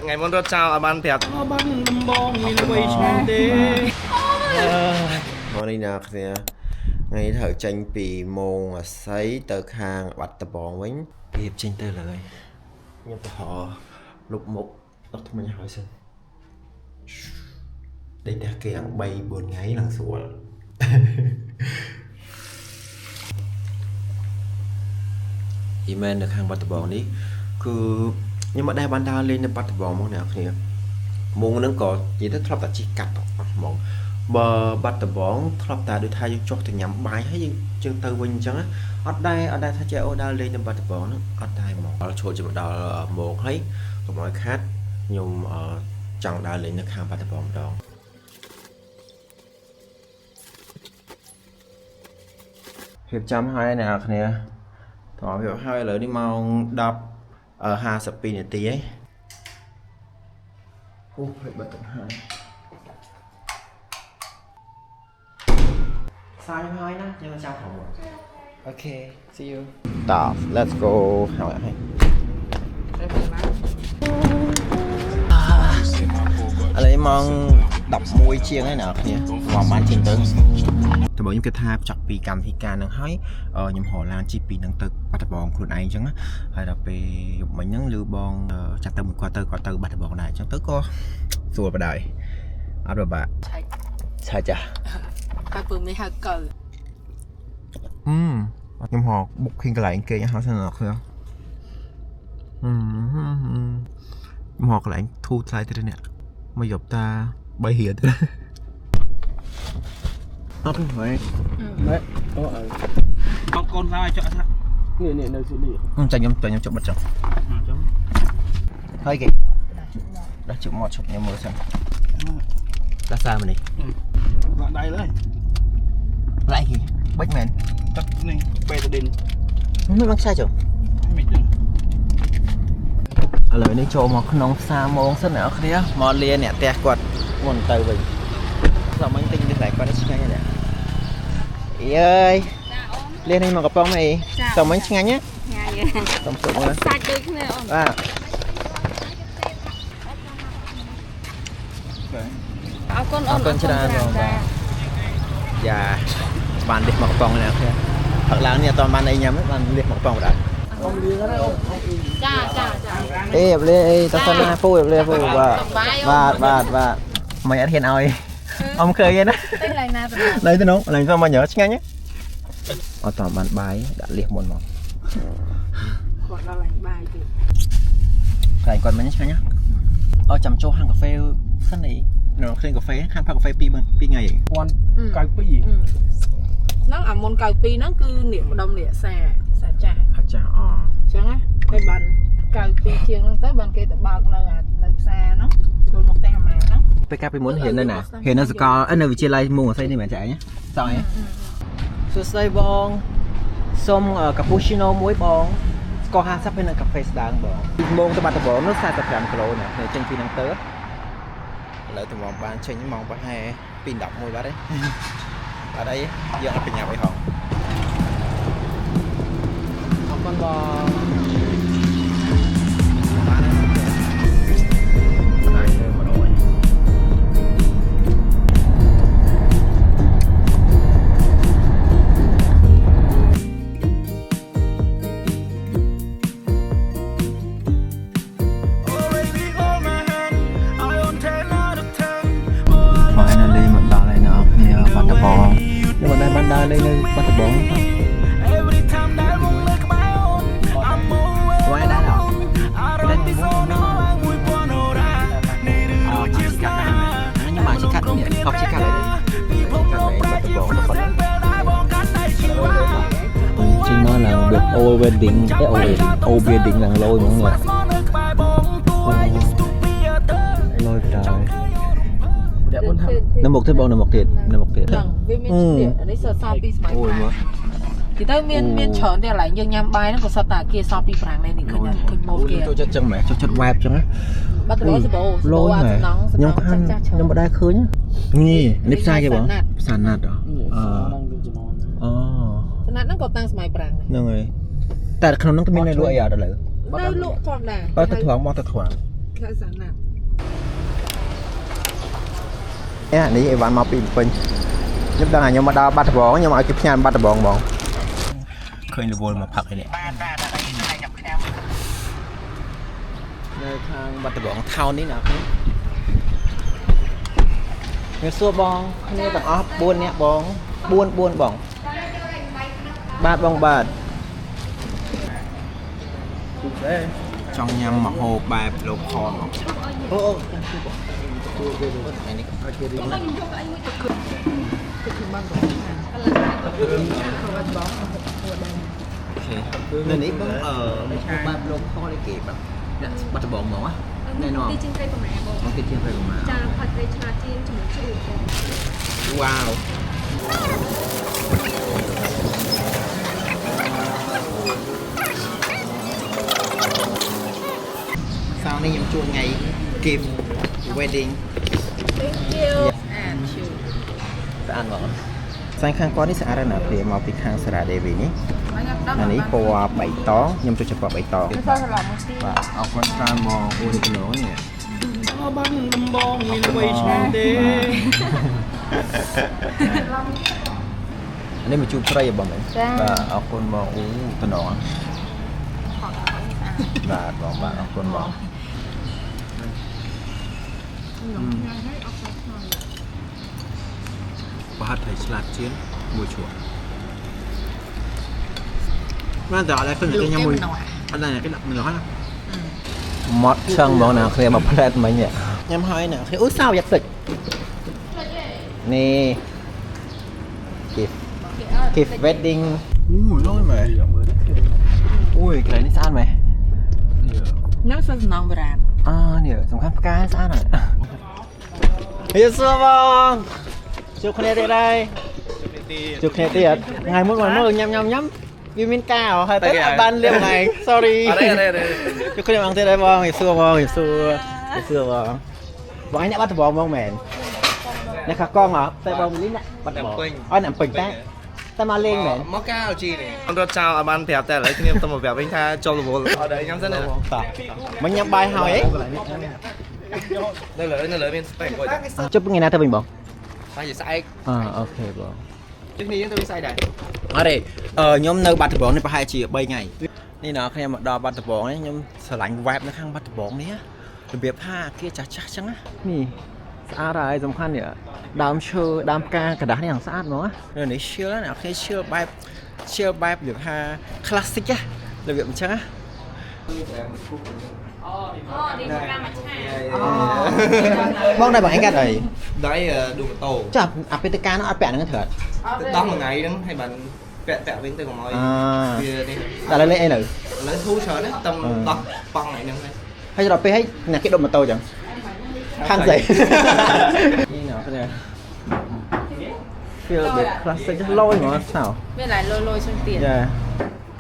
ថ្ងៃមុនរត់ចោលឲ្យបានប្រាប់ បានដំបងមានអ្វីឆ្ងាយទេ មកនេះណាគ្នាថ្ងៃនេះត្រូវចេញពីម៉ោងអាស័យទៅខាងបាត់ដំបងវិញរៀបចេញទៅឡើយខ្ញុំទៅរកលុបមុខដុសធ្មេញហើយសិនដេកផ្ទះគេឡើង3 4ថ្ងៃឡើងស្រួល យីមែននៅខាងបាត់ដំបងនេះគឺខ្ញុំអត់ដែលបានដើរលេងនៅបាត់ដំបងមកអ្នកគ្នាមុងហ្នឹងក៏និយាយទៅធ្លាប់តែជិះកាត់អស់ហ្មងបើបាត់ដំបងធ្លាប់តែដូចថាយើងចុះទៅញ៉ាំបាយហើយយើងជើងទៅវិញអញ្ចឹងណាអត់ដែលថាចេះអូដើរលេងនៅបាត់ដំបងហ្នឹងអត់ដែរហ្មងដល់ចូលជាមកដល់ម៉ោងហើយកុំឲ្យខាតខ្ញុំអឺចង់ដើរលេងនៅខាងបាត់ដំបងម្ដង រៀបចំហើយអ្នកនរគ្នាតោះវាហើយឥឡូវនេះម៉ោង10:52នាទីហើយអូភ្លេចបិទទឹកហើយសាយហើយណាខ្ញុំចាំក្រុម okay see you តោះ let's go ហើយហើយឥឡូវម៉ោង11ជាងហើយអ្នកនរគ្នាមកបានចេញទៅ តើបើខ្ញុំគិតថាចប់ពីកម្មវិធីការហ្នឹងហើយអឺខ្ញុំរកឡានជិះពីហ្នឹងទៅបាត់ដំបងខ្លួនឯងអញ្ចឹងណាហើយដល់ពេលយប់មិញហ្នឹងឮបងអឺចាត់ទៅមួយគាត់ទៅគាត់ទៅបាត់ដំបងដែរអញ្ចឹងទៅក៏ស្រួលបដ ாய் អត់ពិបាក ឆែក ឆាចា តែពើមេហៅកើ អឺខ្ញុំរក booking កន្លែងគេងហើយសិនអ្នកគ្នាអឺខ្ញុំរកកន្លែងធូរថ្លៃទៅនេះមកយប់តា3រៀលទៅអត់ទេហ៎ អូអើបងកូនថាឲ្យចក់ថានេះនេះនៅស៊ីនេះ ចាខ្ញុំចាខ្ញុំជប់បិទចុះ អញ្ចឹង ហើយគេដាក់ជប់មកជប់ខ្ញុំមើលសិនដាក់សារមកនេះ ដាក់ដៃលើ ឡៃគេបិចមែន ទឹកនេះបេតាឌីន មិនបានខ្សែចុះ មិនដឹង ឥឡូវនេះចូលមកក្នុងផ្សារម៉ងសិនអ្នកនរគ្នាមកលាអ្នកផ្ទះគាត់មុនទៅវិញសមមិញទិញនេះកន្លែងគាត់នេះឆ្ងាញ់ណាស់អីអើយលានេះមកកំប៉ុងអីសមមិញឆ្ងាញ់ណា ថ្ងៃ សុំសុំមើល សាច់ដូចគ្នាអូន បាទ អរគុណអូន អរគុណច្រើនបងបាទយ៉ាបានលះមកកំប៉ុងអ្នកនរគ្នាផឹកឡើងនេះអត់បានអីញ៉ាំទេបានលះមកកំប៉ុងបណ្ដោយ ចាចាចា អេអបលេអេតសិនណាពូអបលេពូបាទបាទបាទបាទមិនអត់ហ៊ានឲ្យអមឃើញទេណា ទិញឡើងណាទៅ ឡើយទៅនោះឡើយទៅមកញ៉ើឆ្ងាញ់ហ៎អត់តបានបាយដាក់លៀសមុនមក គាត់ដល់ឡើងបាយទៀត ខ្លាញ់គាត់មិញឆ្ងាញ់ហ៎អូចាំចូលហាងកាហ្វេសិនអីនៅឃ្លៀងកាហ្វេហាងផឹកកាហ្វេ2 2ថ្ងៃឯង 1092 ហ្នឹងអាមុន92ហ្នឹងគឺនាកម្ដុំនាសាសាចាស់ អាចាស់អ អញ្ចឹងណាហើយបាន92ជាងហ្នឹងទៅបានគេទៅបើកនៅអានៅផ្សារហ្នឹងចូលមកផ្ទះអាម៉ាហ្នឹង ពេលកាលពីមុនរៀននៅណារៀននៅសាកលនៅវិទ្យាល័យមុងអស័យនេះមែនចាអញសោះអីសួស្តីបងសុំកាពូឈីណូមួយបងស្ករ50ហើយនឹងកាហ្វេស្ដើងបងពីម៉ោងទៅបាត់ដំបងនោះ45គីឡូណាចេញពីហ្នឹងទៅឥឡូវតម្រាំបានចេញម៉ោងប្រហែល2:11បាត់ហើយ អត់អីយើងអត់បញ្ញាប់អីហងអរគុណបងបានហើយបានទៅម្ដង Finally មកដល់ហើយអ្នកគ្នាបាត់ដំបងខ្ញុំមិនដែលបានដើរលេងនៅបាត់ដំបងទេ Every time ដែលមកលើក្បែរអូន I'm always វ៉ៃដែរអត់ អារម្មណ៍ពីសូនឡើងមួយពាន់អូរ៉ានេះឬដូចជាស្នេហា ខ្ញុំមកជិះកាត់នេះថប់ជិះកាត់ហើយ ពិភពលោកប្រែជា frozen ពេលដែលបងកាន់ដៃជីវ៉ា ចេញមកឡើងវា old wedding អេ old wedding old building ឡើងលយហ្មង ស្មនៅក្បែរបងតួ I used to be a third លយដល់ អ្នកមុនថា នៅមុខទៀតបងនៅមុខទៀតនៅមុខទៀត ហ្នឹងវាមានជាតិអានេះសសល់ពីសម័យ អូយមើល ទីទៅមានមានច្រើនទេកន្លែងយើងញ៉ាំបាយហ្នឹងក៏សុទ្ធតែគេសល់ពីប្រាំងដែរនេះឃើញឃើញម៉ូតគេ ចូលចិត្តចឹងមែនចូលចិត្ត vibe ចឹងណា បាត់ទៅសបោសបោអាសំណងសំណ ខ្ញុំ ង ខាន ចាស់ចាស់ច្រើន ខ្ញុំមិនដែលឃើញនេះនេះផ្សារគេបងផ្សារណាត់អឺ ហ្នឹងដូចចំណង អូ សំណាត់ហ្នឹងក៏តាំងសម័យប្រាំងដែរ ហ្នឹងហើយតែក្នុងហ្នឹងក៏មាននៅលក់អីអត់ឥឡូវ នៅលក់ធម្មតា អត់ទៅត្រង់មកទៅត្រង់ ខៅសាណាត់ អានេះអីវ៉ាន់មកពីពេញខ្ញុំដឹងថាខ្ញុំមកដល់បាត់ដំបងខ្ញុំឲ្យគេផ្ញើបាត់ដំបងហ្មងឃើញរវល់មកផឹកឯនេះនៅខាងបាត់ដំបង town នេះណាគ្នាខ្ញុំសួរបងគ្នាទាំងអស់4នាក់បង4 4បងបាទបងបាទចង់ញ៉ាំម្ហូបបែប local ហ្មងអូអូទទួលគេថ្ងៃនេះក៏គេរៀន នៅនេះបងអឺបែប local នេះគេបែបអ្នកបាត់ដំបងហ្មងណាណែនាំ ទីជាងត្រីប្រមាបង មកគេជាងទៅមក ចាផាត់ត្រីឆ្លាជាងជាមួយជ្រូកបង វ៉ាវសៅនេះខ្ញុំជួនថ្ងៃ gift wedding. Thank you. អានឈូ ស្អាតហ្មងផ្សាយខាងគាត់នេះស្អាតណាស់ព្រាមកពីខាងសារ៉ាដេវីនេះ មកញ៉ាំដល់ អានេះពណ៌បៃតងខ្ញុំចូលចិត្តពណ៌បៃតង ទៅត្រឡប់មកទី បាទអរគុណច្រើនមកអូនេះតំណងនេះ បានដំបងមានអ្វីឆ្ងាញ់ទេ អានេះមកជួបស្រីហ៎បងមែនបាទអរគុណបងអូតំណងបាទបងបាទអរគុណបង ប្រហិតឲ្យឆ្លាតជាងមួយជ្រក់បានតែអត់ដែរឃើញគេញ៉ាំមួយអត់ដែរគេដាក់ម្ល៉េះណា ម៉ត់ឆឹងហ្មងណាគ្នាមកផ្លែតមិញញ៉ាំហើយណាគ្នាអូសោយ៉ាក់សិចនេះ gift gift wedding អូលយមែនអូយកន្លែងនេះស្អាតមែន នៅសិនសំណងបុរាណ អានេះសំខាន់ផ្កាស្អាតណាស់ហេសួរបងជួបគ្នាទៀតហើយជួបគ្នាទៀតថ្ងៃមុនមកមើលញ៉ាំញ៉ាំញ៉ាំវាមានការហើយតែអត់បានលៀបថ្ងៃ sorry. អត់ទេអត់ទេ ជួបគ្នាម្ដងទៀតហើយបងហេសួរបងហេសួរហេសួរបងបងឯងអ្នកបាត់ដំបងបងមែនអ្នកខាកងហ៎តែបងលីអ្នកបាត់ដំបងអត់អ្នកពេញតែតែមកលេងមែន មកកាលជីនេះអត់រត់ចោលឲ្យបានប្រាប់តែឥឡូវគ្នាទៅមកប្រាប់វិញថាចូលរវល់អត់ដែរញ៉ាំសិនណា តោះមកញ៉ាំបាយហើយអី នៅលើនៅលើមានស្ពែកមួយ ជប់ថ្ងៃណាទៅវិញបង ហើយស្អែក អ OK បង ជិះនេះយើងទៅវិញស្អែកដែរ អត់ទេអឺខ្ញុំនៅបាត់ដំបងនេះប្រហែលជា3ថ្ងៃនេះណាខ្ញុំមកដល់បាត់ដំបងនេះខ្ញុំស្រឡាញ់ vibe នៅខាងបាត់ដំបងនេះរបៀបថាអាគារចាស់ចាស់ចឹងណានេះស្អាតហើយសំខាន់នេះដើមឈើដើមផ្កាกระดาษនេះយ៉ាងស្អាតហ្មងណានេះ chill ណាអ្នកគ្នា chill បែប chill បែបរបៀបថា classic ណារបៀបអញ្ចឹងណា អូនេះកាមឆា បងដែរបងឯងកាត់អី ដៃឌូម៉ូតូ ចាប់អាពេលទៅការនោះអត់ពាក់ហ្នឹងត្រូវអត់ ទៅដោះមួយថ្ងៃហ្នឹងហើយបានពាក់ពាក់វិញទៅកុំឲ្យ អា វានេះ តែឥឡូវលេងអីនៅ ឥឡូវធូរច្រើនណាស់តំដោះប៉ង់ថ្ងៃហ្នឹងហើយ ហើយដល់ពេលហើយអ្នកគេដុតម៉ូតូចឹងខាងស្អីនេះណ៎គ្នា feel a bit classic លយហ្មងសោ មានຫຼายលយលយជាងទៀត យ៉ា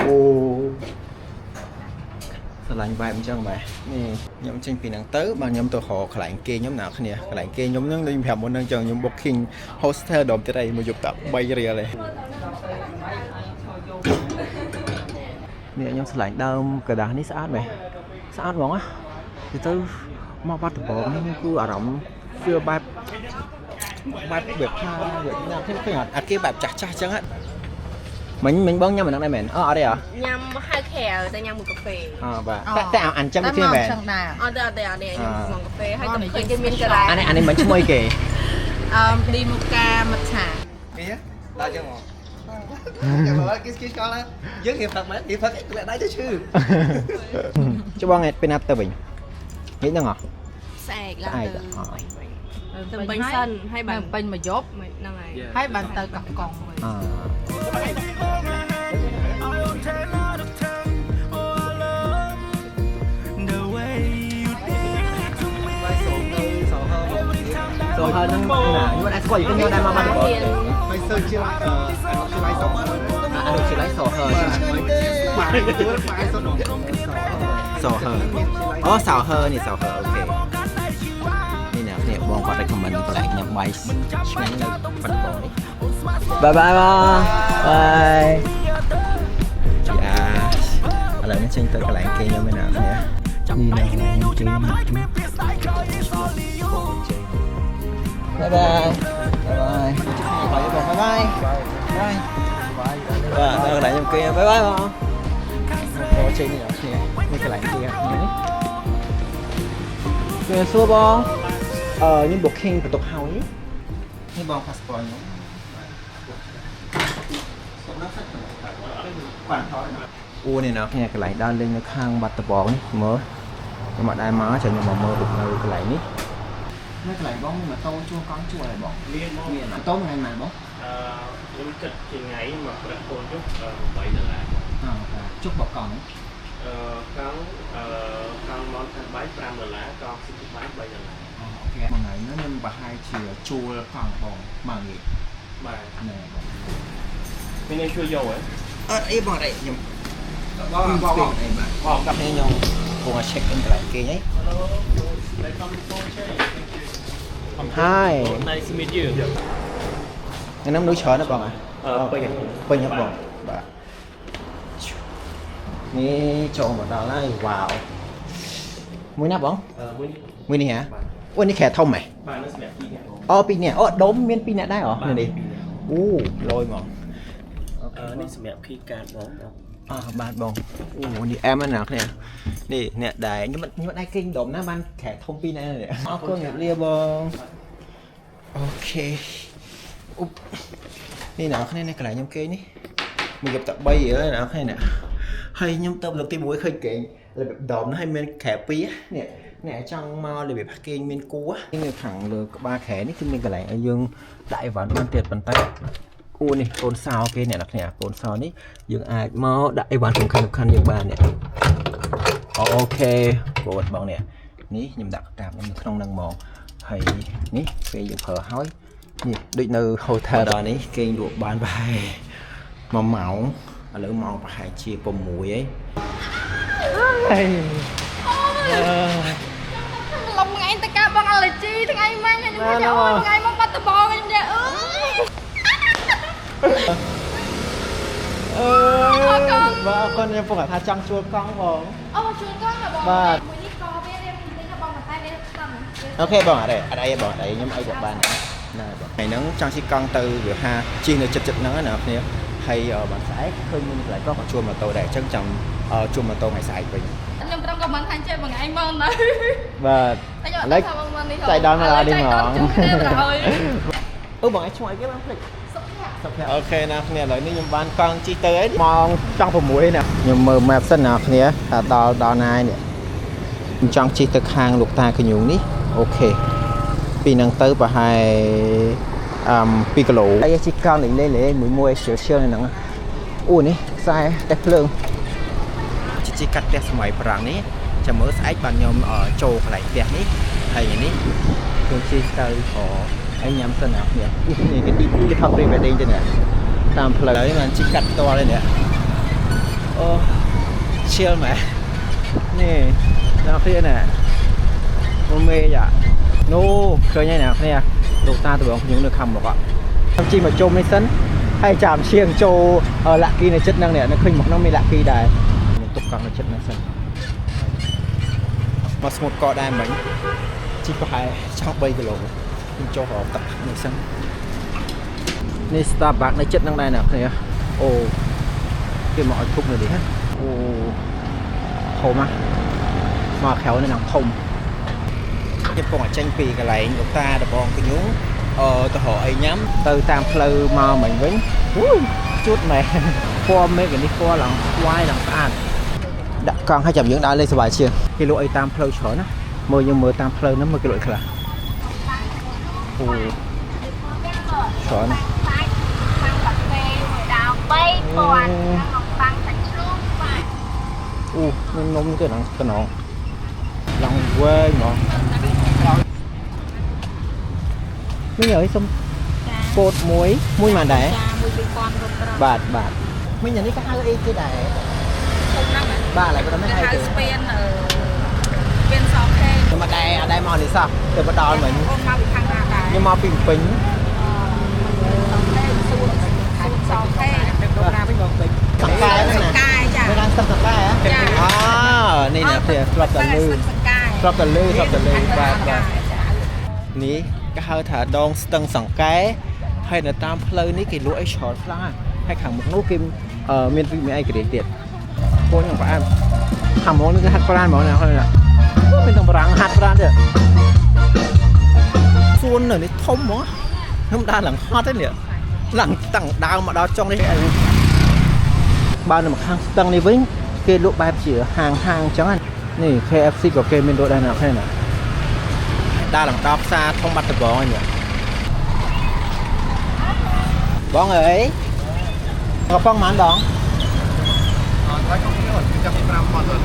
អូស្រឡាញ់បែបអញ្ចឹងបែបនេះខ្ញុំចេញពីហ្នឹងទៅបាទខ្ញុំទៅរកកន្លែងគេខ្ញុំណាគ្នាកន្លែងគេខ្ញុំហ្នឹងដូចខ្ញុំប្រាប់មុនហ្នឹងចឹងខ្ញុំ booking hostel ដុំទៀតអីមួយយប់តែ3រៀលឯងនេះខ្ញុំស្រឡាញ់ដើមกระดาษនេះស្អាតមែនស្អាតហ្មងណាទៅទៅមកបាត់ដំបងនេះគឺអារម្មណ៍ feel បែបបែបបែបថាបែបណាខ្ញុំឃើញអត់អាគេបែបចាស់ចាស់ចឹងហ៎មិញមិញបងញ៉ាំអាហ្នឹងដែរមែនអូអត់ទេហ៎ ញ៉ាំហៅក្រៅតែញ៉ាំមួយកាហ្វេ អបាទតែតែអានចាំដូចគ្នាមែន ចឹងដែរ អត់ទេអត់ទេអត់ទេញ៉ាំក្នុងកាហ្វេហើយតែឃើញគេមានការ៉ា អានេះអានេះមិនឈ្មោះអីគេ អឺឌីមូកាមច្ឆា គេដល់ចឹងហ្មងចាំមើលគេស្គាល់ហើយយើងរៀបផឹកមែនរៀបផឹកក្លាក់ដៃទៅឈឺ ចុះបងឯងពេលណាទៅវិញងាកហ្នឹងហ៎ ស្អែកឡើង ស្អែក ទៅ អ ទៅពេញសិនហើយ បា បាន ន ពេញមួយយប់ ហ្នឹងហើយ ហើយបានទៅកោះកុងវិញ អ 10 out of 10. Oh, I love the way you did it to me. Every time that ចូលហើយហ្នឹងណាខ្ញុំអត់ស្គាល់យូរខ្ញុំដែរមកបាត់ដំបង ហើយសើជាឡៃអឺជាឡៃសុំ អានោះជាឡៃសហើ បាទបាទសុំ សហើអូសហើនេះសហើ OK នេះអ្នកនេះបងគាត់ recommend កន្លែងញ៉ាំបាយឆ្ងាញ់នៅបាត់ដំបងនេះ bye bye បង bye យ៉ាឥឡូវនេះចេញទៅកន្លែងគេខ្ញុំឯណាអ្នក ដៃគ្នាយូរឆ្នាំហើយគ្មានពាក្យស្ដាយក្រោយ It's only you. Bye bye. Bye bye. Bye bye. Bye. បាទដល់កន្លែងខ្ញុំគេ bye bye បងអូចេញនេះអត់គ្នានេះកន្លែងគេនេះគេសួរបងអឺខ្ញុំ booking បន្ទប់ហើយនេះបង passport ខ្ញុំអូនេះណាគ្នាកន្លែងដើរលេងនៅខាងបាត់ដំបងនេះមើលខ្ញុំអត់ដែរមកចាំខ្ញុំមកមើលរូបនៅកន្លែងនេះនៅកន្លែងបងមានម៉ូតូជួលកង់ជួលអីបងមានមានម៉ូតូមួយថ្ងៃប៉ុន្មានបង អឺខ្ញុំគិតជាថ្ងៃមកប្រាក់កូនជុក8ដុល្លារ អឺជុកបកង់ អឺកង់អឺកង់ mountain bike 5ដុល្លារកង់ city bike 3ដុល្លារ OK មួយថ្ងៃហ្នឹងខ្ញុំប្រហែលជាជួលកង់បងមួយថ្ងៃ បាទ ណែបង មានអ្នកជួយយកហ៎ អត់អីបងអីខ្ញុំបងបងអីបាទបងកាប់នេះខ្ញុំកំពុងតែ check in កន្លែងគេហី Hi. Nice to meet you. ថ្ងៃហ្នឹងមនុស្សច្រើនណាស់បង អឺពេញ ពេញហ៎បងបាទនេះចូលមកដល់ហើយវ៉ាវមួយណាបង អឺមួយ មួយនេះហ៎អូនេះខែធំហ៎ បាទនៅសម្រាប់2នាក់បង អូពីរនាក់អូដុំមានពីរនាក់ដែរហ៎នេះអូលយហ្មង អឺនេះសម្រាប់ key card បងបង អើបាទបងអូនេះអែមណាស់គ្នានេះអ្នកដែរខ្ញុំខ្ញុំដែរគេងដុំណាបានខែធំពីរនាក់នេះអរគុណជំរាបលាបង OK អ៊ុបនេះអ្នកគ្នានេះកន្លែងខ្ញុំគេងនេះមួយយប់តែ3រៀលអ្នកគ្នានេះហើយខ្ញុំទៅលើកទី1ឃើញគេងរបៀបដុំហ្នឹងហើយមានខែ2នេះអ្នកចង់មករបៀបគេងមានគូនេះនៅខាងលើក្បាលខែនេះគឺមានកន្លែងឲ្យយើងដាក់អីវ៉ាន់បានទៀតប៉ុន្តែ គួរនេះកូនសោគេអ្នកនរគ្នាកូនសោនេះយើងអាចមកដាក់អីវ៉ាន់សំខាន់សំខាន់យើងបាននេះOK បងបងនេះនេះខ្ញុំដាក់តាមខ្ញុំនៅក្នុងហ្នឹងហ្មងហើយនេះពេលយើងប្រើហើយនេះដូចនៅ hotel ដល់នេះគេលក់បានប្រហែល1ម៉ោងឥឡូវម៉ោងប្រហែលជា6ហើយហើយ ឡំថ្ងៃទៅការបង allergy ថ្ងៃមិញខ្ញុំថាអូថ្ងៃមកបាត់ដបងខ្ញុំថាអើយ អឺបាទអរគុណខ្ញុំពងថាចង់ជួលកង់បង អូជួនកង់ហ៎បង បាទ មួយនេះក៏វារៀងបន្តិចណាបងប៉ុន្តែវាស្ទឹង OK បងអត់ទេអត់អីទេបងអត់អីខ្ញុំអីក៏បានដែរណាបងថ្ងៃហ្នឹងចង់ជិះកង់ទៅវាហាជិះនៅចិត្តចិត្តហ្នឹងណាអ្នកគ្នាហើយបានស្អែកឃើញមានកន្លែងក៏ជួលម៉ូតូដែរអញ្ចឹងចង់ជួលម៉ូតូថ្ងៃស្អែកវិញ ខ្ញុំត្រឹមក៏មិនថាចេះមួយថ្ងៃមកនៅ បាទ តែខ្ញុំអត់ថាបងមកនេះ ចៃដល់មកដល់នេះហ្មង ជួបគ្នាបណ្ដោយ អឺបងឯងឈ្មោះអីគេបងភ្លេច សុខភាព សុខ OK ណាគ្នាឥឡូវនេះខ្ញុំបានកង់ជិះទៅអីម៉ោងចង់6ណាខ្ញុំមើល map សិនណាគ្នាថាដល់ដល់ណានេះខ្ញុំចង់ជិះទៅខាងលោកតាកញូងនេះOK ពីហ្នឹងទៅប្រហែលអឺ2គីឡូហើយជិះកង់នេះលេលេមួយមួយឈៀលឈៀលនៅហ្នឹងអូនេះខ្សែផ្ទះភ្លើងជិះកាត់ផ្ទះសម័យប្រាំងនេះចាំមើលស្អែកបានខ្ញុំចូលកន្លែងផ្ទះនេះហើយនេះខ្ញុំជិះទៅក៏ហើយញ៉ាំសិនណាគ្នានេះគេទីគេថត pre wedding ទៅនេះតាមផ្លូវហើយបានជិះកាត់ផ្ទាល់ហើយនេះអូឈៀលមែននេះអ្នកគ្នាណាមកមេយ៉ានោះឃើញហើយអ្នកគ្នាលោកតាដបងខ្ញុំនៅខាងមុខខ្ញុំជិះមកជុំនេះសិនហើយចាំឈៀងចូលលាក់គីនៅចិត្តហ្នឹងនេះនៅឃើញមកហ្នឹងមានលាក់គីដែរខ្ញុំទុកកង់នៅចិត្តហ្នឹងសិនមកស្មុតកដែរមិញជិះប្រហែលចង់3គីឡូខ្ញុំចូលរកទឹកនេះសិននេះ Starbucks នៅចិត្តហ្នឹងដែរអ្នកគ្នាអូគេមកឲ្យធប់នៅនេះហ៎អូធំហ៎មកក្រៅនេះនឹងធំខ្ញុំពងតែចេញពីកន្លែងលោកតាដបងកញូងអឺទៅរកអីញ៉ាំទៅតាមផ្លូវមកមិញវិញអូយជូតមែនពណ៌មេឃនេះពណ៌ឡើងស្វាយឡើងស្អាតដាក់កង់ឲ្យចាំយើងដើរលេងសប្បាយជាងគេលក់អីតាមផ្លូវច្រើនណាមើលយើងមើលតាមផ្លូវហ្នឹងមើលគេលក់អីខ្លះអូច្រើនណាស់ សាច់តាំងកាហ្វេមួយដាវ3000ខាងតាំងសាច់ជ្រូកបាទ អូមាននំទៀតហ្នឹងកណ្ដងឡើងវែងហ្មងមីអើយសុំពោតមួយមួយម៉ានដែរ ចាមួយ2000គ្រប់ត្រង់ បាទបាទមីអានេះក៏ហៅអីគេដែរ ធំហ្នឹងហ៎ បាទឡើយប៉ុណ្ណឹង គេ ហៅគេ ហៅស្ពានអឺស្ពានសខេង ខ្ញុំអត់ដែរអត់ដែរមកនេះសោះទៅមកដល់មិញ អូនមកពីខាងណាដែរ ខ្ញុំមកពីភ្នំពេញ សខេងសួនសួនសខេង សង្កែហ្នឹងណា កែចា នៅខាង ស្ទឹងសង្កែហ៎អានេះអ្នកគ្នាធ្លាប់តែលឺ ស្ទឹងសង្កែ ធ្លាប់តែលឺធ្លាប់តែលឺបាទបាទនេះគេហៅថាដងស្ទឹងសង្កែហើយនៅតាមផ្លូវនេះគេលក់អីច្រើនខ្លាំងណាស់ហើយខាងមុខនោះគេមានមានអីក្រៀងទៀតពូនខ្ញុំផ្អែមខាងមុខនេះគេហាត់ប្រានហ្មងណាឃើញណាមានទាំងបារាំងហាត់ប្រានទៀតសួននៅនេះធំហ្មងខ្ញុំដើរឡើងហត់ទេនេះឡើងតាំងដើមមកដល់ចុងនេះបើនៅខាងស្ទឹងនេះវិញគេលក់បែបជាហាងហាងអញ្ចឹងនេះ KFC ក៏គេមានលក់ដែរណាឃើញណាដើរឡើងដល់ផ្សារធំបាត់ដំបងហ្នឹងបងអើយកំប៉ុងប៉ុន្មានបង អត់ថ្លៃខ្ញុំខ្ញុំចាប់ពី5000ទៅ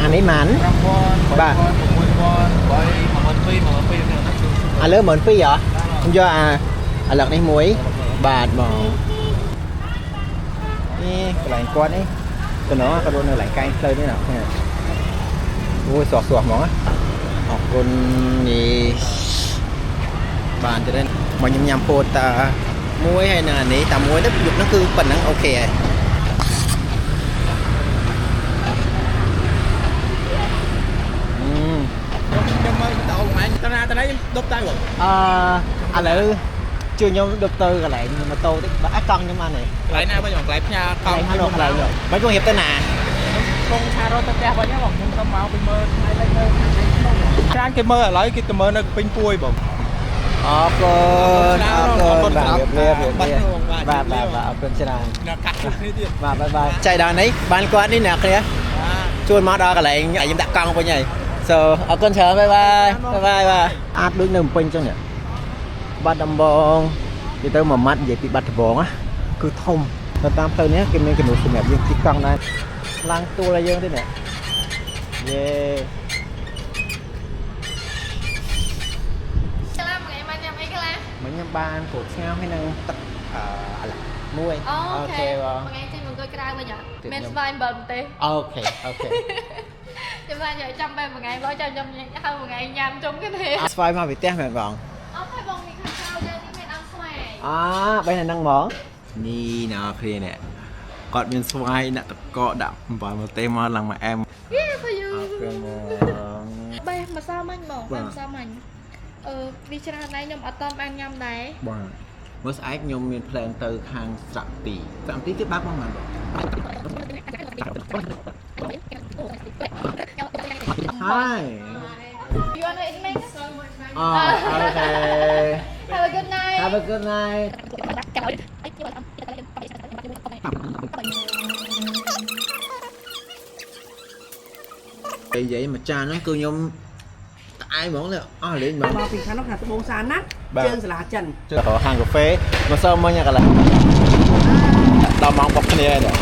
អានេះប៉ុន្មាន 5000 បាទ 6000 8 12000 12000ហ្នឹង អាលើ12000ហ៎ខ្ញុំយកអាអាលឹកនេះមួយបាទបងនេះកន្លែងគាត់នេះតំណគាត់រត់នៅកន្លែងកែងផ្លូវនេះណាឃើញអូយស្រស់ស្រស់ហ្មងអរគុណនេះបានទៅមកខ្ញុំញ៉ាំពោតតាមួយហើយនឹងអានេះតាមួយទៅយប់ហ្នឹងគឺប៉ុណ្ណឹង OK ហើយ ខ្ញុំមើលវីដេអូបងឯងតាណាតាណាខ្ញុំដប់តែបង អឺឥឡូវជួយខ្ញុំដប់ទៅកន្លែងម៉ូតូតិចបើអាចកង់ខ្ញុំបានទេ កន្លែងណាវិញបងកន្លែងផ្ញើក ក ង់ ង់ហ្នឹងកន្លែងនោះមិនគង់រៀបទៅណា កង់ឆារត់ទៅផ្ទះវិញបងខ្ញុំទៅមកពីមើលថ្ងៃលេងនៅច្រើនគេមើលឥឡូវគេទៅមើលនៅពេញពួយបង អរគុណអរគុណបាទរៀបរៀបរៀប បាទ បាទបាទបាទអរគុណច្រើន អ្នកកាក់គ្នាទៀត បាទ bye bye ចៃដល់នេះបានគាត់នេះអ្នកគ្នាជួនមកដល់កន្លែងឲ្យខ្ញុំដាក់កង់វិញហើយ so អរគុណច្រើន bye bye bye bye បាទអាចដូចនៅភ្នំពេញអញ្ចឹងនេះបាត់ដំបងនិយាយទៅមួយម៉ាត់និយាយពីបាត់ដំបងណាគឺធំនៅតាមផ្លូវនេះគេមានគំនូសម្រាប់យើងជិះកង់ដែរឡើងទួលឲ្យយើងទេនេះយេ ខ្លះមួយថ្ងៃមកញ៉ាំអីខ្លះ មិញខ្ញុំបានក្រូចស្ងោរហើយនឹងទឹកអឺអាឡឹកមួយ OK បង មួយថ្ងៃចេញមកអង្គុយក្រៅវិញអត់ ទៀតខ្ញុំ មានស្វាយអំបិលទេ OK OK ចាំថាយកចាំបែបមួយថ្ងៃបងចាំខ្ញុំហៅមួយថ្ងៃញ៉ាំជុំគ្នា ស្វាយមកពីផ្ទះមែនបង អត់ទេបងនេះខាងក្រៅយើងនេះមានអង្គស្វាយ អាបីនៅហ្នឹងហ្មងនេះណាគ្នានេះគាត់មានស្វាយដាក់តកកដាក់អំបិលមកទេមកឡើងមកអែម Yeah for you អរគុណបង បេះម្សិលមិញហ្មង បាទ បេះម្សិលមិញអឺវាច្រើនដែរខ្ញុំអត់តន់បានញ៉ាំដែរ បាទមើលស្អែកខ្ញុំមាន plan ទៅខាងស្រៈទីស្រៈទីគេបើកមកហ្មងបង Hi. You wanna eat me? Oh, okay. Have a good night. Have a good night. និយាយមួយចានហ្នឹងគឺខ្ញុំត្អែហ្មងនេះអស់លេងហ្មង មកពីខាងនោះខាងត្បូងសានណា បាទ ជើងសាលាចិន ទៅហាងកាហ្វេមកសើមិញកន្លែងដល់ម៉ោងបុកគ្នាហើយនេះ